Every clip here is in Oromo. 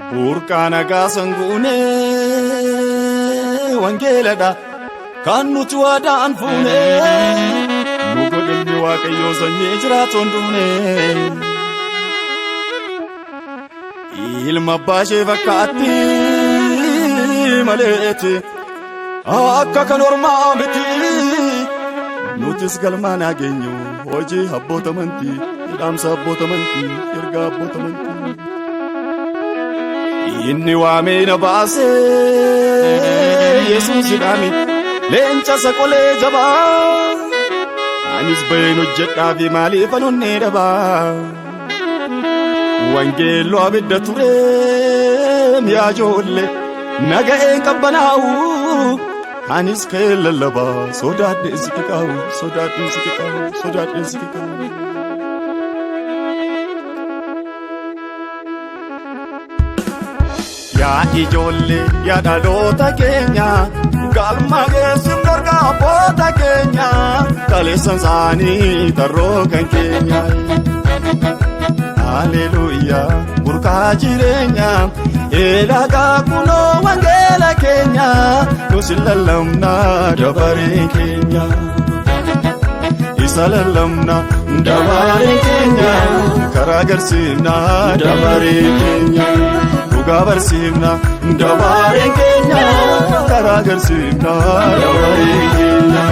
Burqaa nagaa sanguunee wangeeladha kan nuti waadaan fuunee nu godhilmi waaqayyoo sanyii jiraatoon duune. Ilma abbaa ishee fakkaatti maleeti akka kan ormaa miti. Nutis galmaan haa geenyu hojii abboota amantii, hidhaamsa abboota amantii, ergaa abboota amantii. Inni waamee na baasee Yesuus jedhame leenca isa qolee jabaa. Anis baheen hojjedhaa fi maaliif anonnee dhabaa. Wangeelloo abidda ture mi'a ijoollee naga'een qabbanaa'u. Anis ka'ee lallabaa sodaadheen si qiqaa'u, sodaadheen si qiqaa'u, sodaadheen si qiqaa'u. Yaa ijoollee yaa dhaloota keenya galma geessuuf dorga abboota keenya kaleessan isaanii tarroo kan keenya. Haleluuyaa burqaa jireenya eelagaa kunoo wangeela keenya nus lallabna dabaree keenya. Isa lallabna dabaree keenya karaa agarsiifna dabaree keenya. Dhugaa barsiifna dabaree keenya karaa agarsiifna dabaree keenya.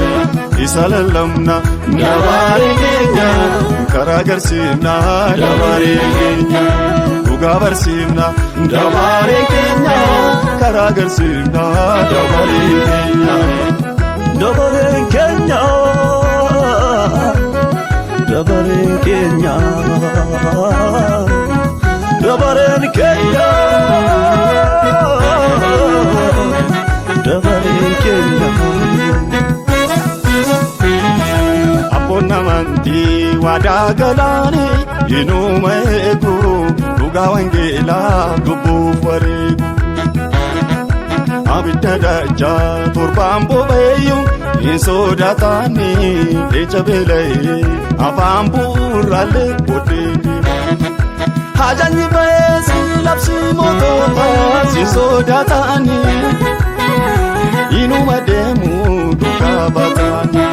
Isa lallabna dabaree keenya karaa agarsiifna dabaree keenya. Dhugaa barsiifna dabaree keenya karaa agarsiifna dabaree keenya. Dabareen keenya, dabareen keenya, dabareen keenya, dabareen keenya. Abboon amantii waadaa galaanii inuma eegu dhugaa wangeelaa lubbuuf wareegu. Abidda dachaa torbaan boba'eeyyu hin sodaatanii leenca beela'ee afaan bu'uuraalee booddee deema. Hajanyi ba'eesi labsii mootota si sodaatanii inuma deemu dhugaa baatanii.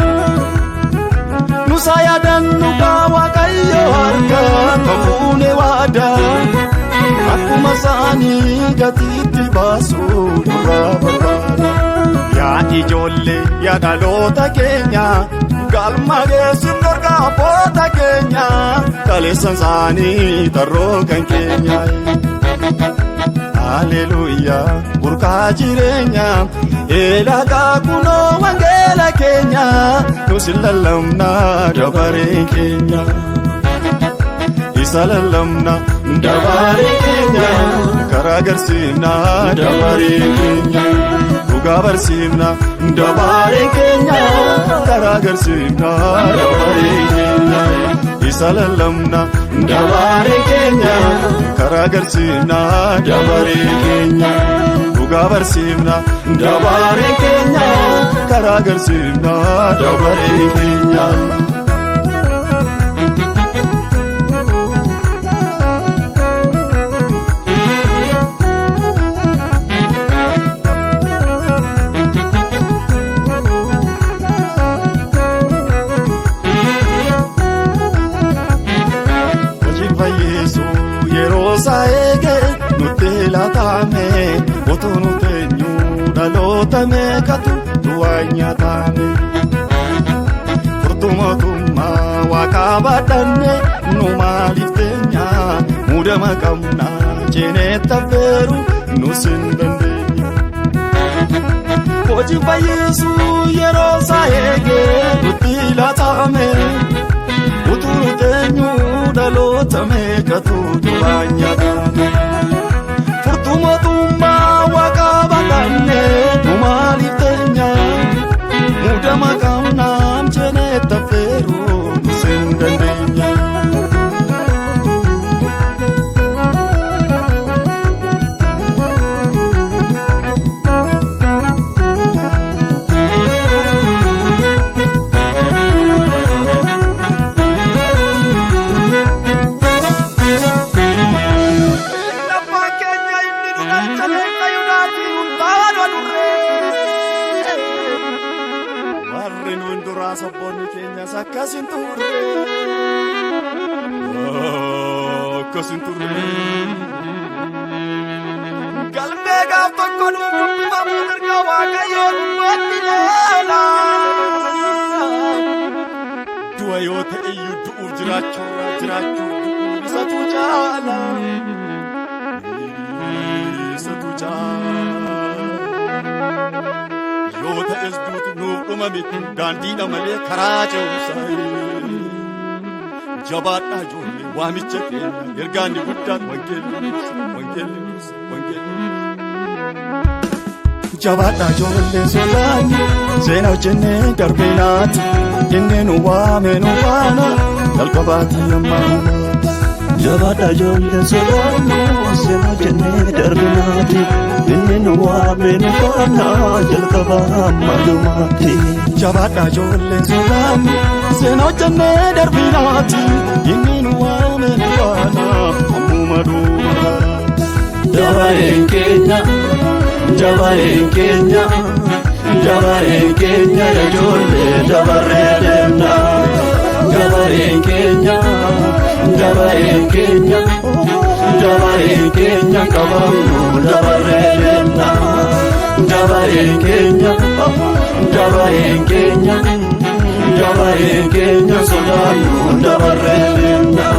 Nusa yaadannu gaa Waaqayyo harka kan fuune waadaa akkuma isaanii gatiitti baasuu nurraa barbaada. Yaa ijoollee yaa dhaloota keenya galma geessuuf dorga abboota keenya kaleessan isaanii tarroo kan keenya. Haleluuyaa burqaa jireenya eelagaa kunoo wangeela keenya nus lallabna dabaree keenya. Isa lallabna dabaree keenya karaa agarsiifna dabaree keenya. Dhugaa barsiifna dabaree keenya karaa agarsiifna dabaree keenya. Isa lallabna dabaree keenya karaa agarsiifna dabaree keenya. Dhugaa barsiifna dabaree keenya karaa agarsiifna dabaree keenya. Hojiin fayyisu yeroo isaa eege nutti laatame utuu nu teenyu dhaloota meeqatu du'aa nyaatame. Furtuu mootummaa waaqaa baadhanne nu maaliif teenya muudama qabna jeenee taffeeru nus hin dandeenya. Hojiin fayyisu yeroo isaa eege nutti laatame. Utuu nu teenyu dhaloota meeqatu du'aa nyaatame. Furtuu mootummaa waaqaa baadhanne nu maaliif teenya muudama qabnaam jeenee taffeeru nus hin dandeenya. Abbaan keenya Abboonni keenyas akkas hin turre. Akkas hin turre. Galmee gaaf tokko nuuf dubbifamu mirga Waaqayyoo gubbaatti ilaala. Du'a yoo ta'e iyyuu du'uuf jiraachuurraa jiraachuuf du'uun isatu caala. Isatu caala. Yoo ta'es duuti nuuf dhuma miti, daandiidha malee karaa ce'umsaa. Jabaadhaa ijoollee, waamicha keenya ergaa inni guddaan wangeelli ibsa, wangeelli ibsa, wangeelli. Jabaadhaa ijoollee, sodaanni seenaa hojjennee darbinaati, inni nu waame nu faana jalqabaatii ammaa. Jabaadha ijoollee, sodaannu seenaa jennee darbinaati. Inni nu waame nu faana jalqaba hamma dhumaati. Jabaadhaa ijoollee, sodaanni seenaa hojjennee darbinaati, inni nu waame nu faana ammuma dhumaati. Dabareen keenya, dabareen keenya, dabareen keenya ijoollee, dabarree deemna. Dabareen keenya, dabareen keenya, dabareen keenya qabamnu dabarree deemna. Dabareen keenya, dabareen keenya, dabareen keenya sodaannu dabarree deemna.